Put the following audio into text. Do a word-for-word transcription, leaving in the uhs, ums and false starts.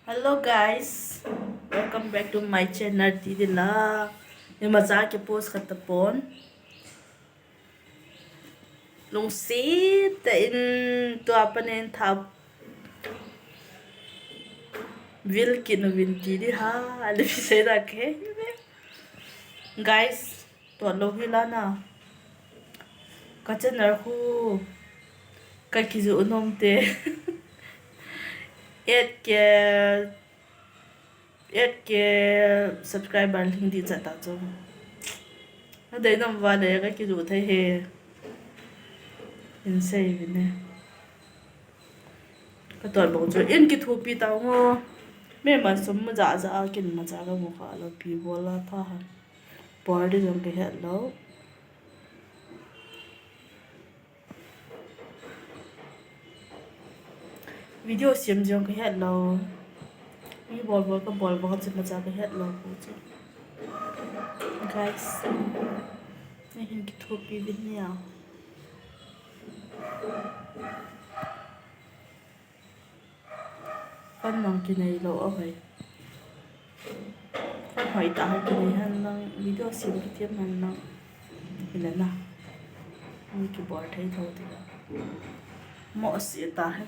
Hello guys, welcome back to my channel. Ti ding la, imacha kipost kha tapon. Lungset tah in tua panin thap vil kit uvin ti ding ham, le pi sei da ke. Guys, tua lou hi la na. Ka channel khu ka kijoh nom te. Eight K, eight K subscriber lhing ding chat ta chu. Nadei nom uva le ka kijoh thei e. Hin sei uvin e. Ka tuan bou chu in kithopi tau ngo. Mema sum mu ja ja a kin ma cha ka mu kha lou pi bol a pha ha. Bol ding jong ka het lou. Video sem jong ka het lou. Mi bol bol ka bol bol chu ma cha ka het lou ko chu. Guys, na hin kithopi uvin nia. Phone nang kinei lou a hoi. Phone hoi tah a kinei hen lang, video sem kithem hen lang. Hile na. Mi kibol thei tho ti la. Mo si ta hen.